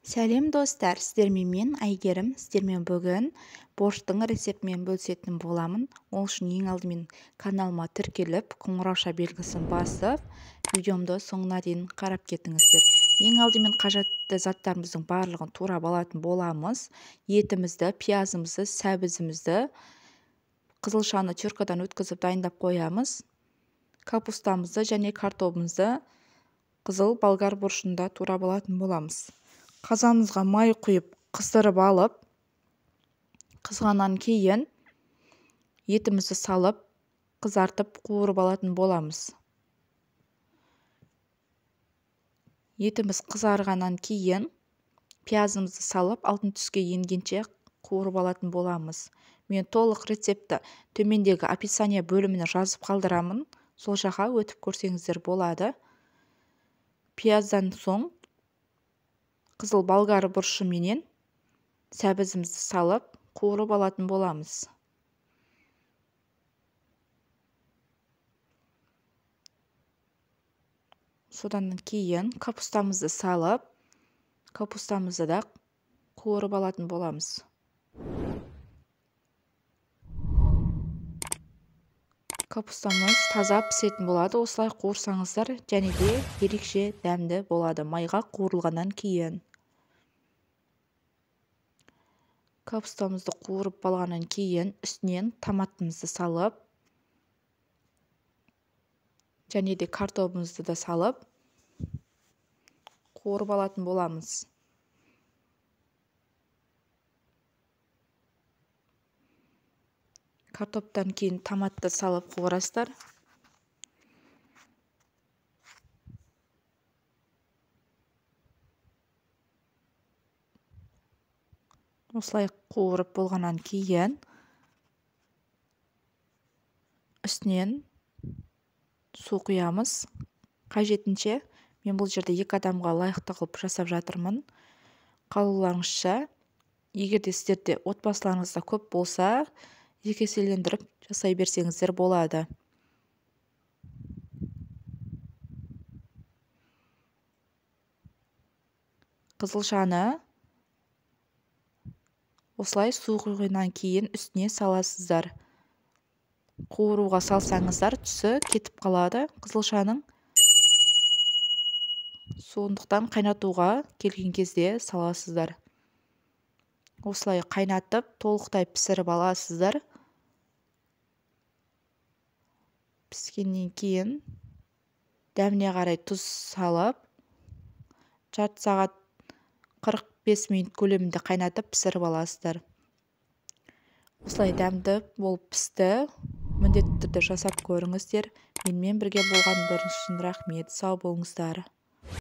Сәлем достар, сіздермен мен Әйгерім. Сіздермен бүгін борщтың рецептімен бөлісетін боламын. Ол үшін ең алдымен каналыма тіркеліп, қоңырауша белгісін басып, видеомды соңына дейін қарап кетіңіздер. Ең алдымен қажетті заттарымыздың барлығын турап алатын боламыз. Етімізді, пиязымызды, сәбізімізді, қызылшаны теркадан өткізіп дайындап қоямыз. Капустамызды және картобымызды қызыл болгар бұрышында турап алатын боламыз. Қазанымызға май құйып, қыздырып алып, қызғаннан кейін етімізді салып, қызартып қуырып алатын боламыз. Етіміз қызарғаннан кейін пиязымызды салып, алтын түске енгенше қуырып алатын боламыз. Мен толық рецептті төмендегі описание бөліміне жазып қалдырамын. Сол жаққа өтіп көрсеңіздер болады. Пияздан соң қызыл болгар бұрышы менен сәбізімізді салып, қуырып алатын боламыз. Содан кейін капустамызды салып, капустамызды да қуырып алатын боламыз. Капустамыз таза пісетін болады. Осылай қуырсаңыздар және де ерекше дәмді болады майға қуырылғаннан кейін. Капустамызды қуырып алғаннан кейін үстінен томатымызды салып, және де картобымызды да салып, қуырып алатын боламыз. Картоптан кейін томатты салып қуырасыздар. Осылай қуырып болғаннан кейін үстінен су құямыз. Қажетінше. Мен бұл жерде екі адамға лайықты қылып жасап жатырмын. Қалауларыңызша, егер де сіздерде отбасыларыңызда көп болса, екі еселендіріп жасай берсеңіздер болады. Қызылшаны осылай су құйғаннан кейін үстіне саласыздар. Қуыруға салсаңыздар түсі кетіп қалады қызылшаның. Сондықтан қайнатуға келген кезде саласыздар. Осылай қайнатып, толықтай пісіріп аласыздар. Піскеннен кейін дәміне қарай тұз салып, жарты сағат 45 минут көлемінде қайнатып пісіріп аласыздар. Осылай дәмді болып пісті. Міндетті түрде жасап көріңіздер. Менімен бірге болғандарыңыз үшін рахмет. Сау болыңыздар.